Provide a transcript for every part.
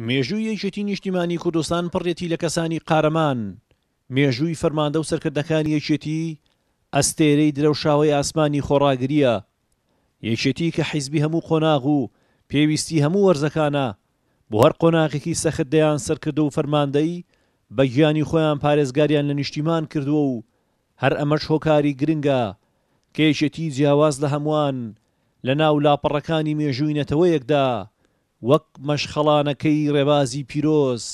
مێژووی یەکێتی نیشتیمانی کوردستان پڕیەتی لە کەسانی قارەمان، مێژووی فەرماندە و سەرکردەکانی یەکێتی ئەستێرەی درەوشاوەی ئاسمانی خۆڕاگرییە. یەکێتی کە حیزبی هەموو قۆناغ و پێویستی هەموو وەرزەکانە، بۆ هەر قۆناغێکی سەخت دەیان سەرکردە و فەرماندەی بە گیانی خۆیان پارێزگاریان لە نیشتیمان کردووە و هەر ئەمەش هۆکاری گرنگە کە یەکێتی جیاواز لە هەمووان لە ناو لاپەڕەکانی مێژووی نەتەوەیەکدا وەک مەشخەڵانەکەی ڕێبازی پیرۆز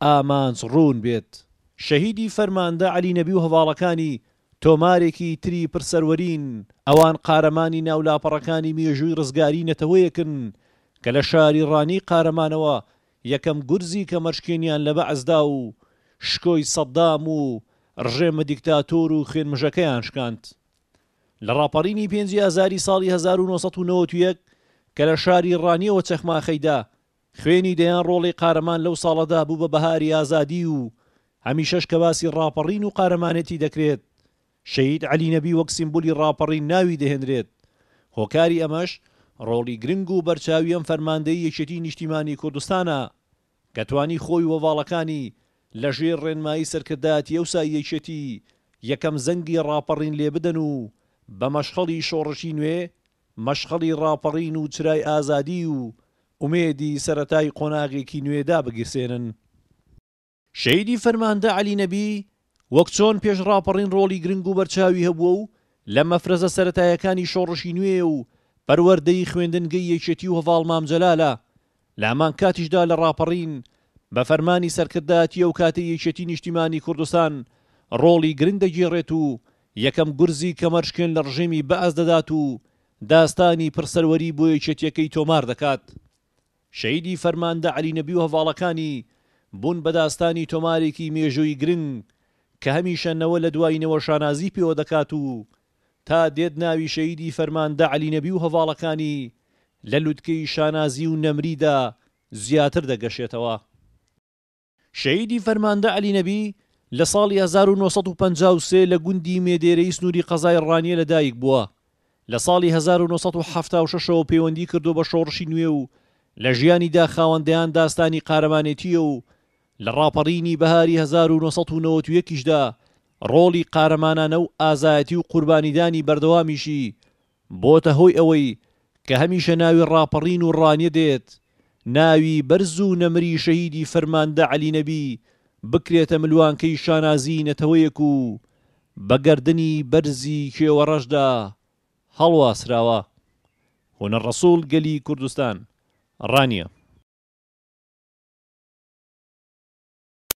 ئامانج ڕوون بێت. شەهیدی فەرماندە عەلی نەبی و هەڤاڵەکانی تۆمارێکی تری پڕ سەروەرین، ئەوان قارەمانی ناو لاپەڕەکانی مێژووی ڕزگاریی نەتەوەیەکن کە لە شاری ڕانیەی قارەمانەوە یەکەم گورزی کەمەرشکێنیان لە بەعس دا و شکۆی سەدام و ڕژێمە دیکتاتۆر و خوێنمژەکەیان شکاند. لە ڕاپەڕینی پێنجی ئازاری ساڵی 1991 کە لە شاری ڕانیەوە چەخماخەی دا، خوێنی دەیان ڕۆڵەی قارەمان لەو ساڵەدا بوو بە بەهاری ئازادی و هەمیشەش کە باسی ڕاپەڕین و قارەمانێتی دەکرێت، شەهید عەلی نەبی وەک سیمبولی ڕاپەڕین ناوی دەهێنرێت. هۆکاری ئەمەش ڕۆڵی گرنگ و بەرچاوی ئەم فەرماندەی یەکێتی نیشتیمانی کوردستانە کە توانی خۆی و هەڤاڵەکانی لە ژێر ڕێنمایی سەرکردایەتی ئەوسای یەکێتی یەکەم زەنگی ڕاپەڕین لێبدەن و بە مەشخەڵی شۆڕشی نوێ مەشخەڵی ڕاپەڕین و چرای ئازادی و ئومێدی سەرەتای قۆناغێکی نوێ دابگیرسێنن. شەهیدی فەرماندە عەلی نەبی وەک چۆن پێش ڕاپەڕین ڕۆڵی گرنگ و بەرچاوی هەبووە و لە مەفرەزە سەرەتایەکانی شۆڕشی نوێیە و پەروەردەی خوێندنگەی یەکێتی و هەڤاڵ مام جەلالە لە هەمانکاتیشدا لە ڕاپەڕین بە فەرمانی سەرکردایەتی ئەوکاتەی یەکێتی نیشتیمانی کوردستان ڕۆڵی گرنگ دەگێڕێت و یەکەم گورزی کەمەرشکێن لە ڕژێمی بەعس دەدات و داستانی پڕ سەروەری بۆ یەکێتیەکەی تۆمار دەکات. شەهیدی فەرماندە عەلی نەبی و هەڤاڵەکانی بوون بە داستانی تۆمارێکی مێژوویی گرنگ کە هەمیشە نەوە لە دوای نەوە شانازی پێوە دەکات و تا دێت ناوی شەهیدی فەرماندە عەلی نەبی و هەڤاڵەکانی لە لوتکەی شانازی و نەمریدا زیاتر دەگەشێتەوە. شەهیدی فەرماندە عەلی نەبی لە ساڵی 1953 لە گوندی مێدێرەی سنووری قەزای ڕانیە لە دایک بووە. لە ساڵی 1976 ەوە پەیوەندی کردووە بە شۆڕشی نوێ و لە ژیانیدا خاوەن دەیان داستانی قارەمانێتییە و لە ڕاپەڕینی بەهاری 1991 یشدا ڕۆڵی قارەمانانە و ئازایەتی و قوربانیدانی بەردەوامیشی بۆتە هۆی ئەوەی کە هەمیشە ناوی ڕاپەڕین و ڕانیە دێت، ناوی بەرز و نەمری شەهیدی فەرماندە عەلی نەبی بکرێتە ملوانکەی شانازیی نەتەوەیەک و بە گەردنی بەرزی کێوەڕەشدا هەڵواسراوە. هونەر ڕەسوڵ گەلی کوردستان، ڕانیە.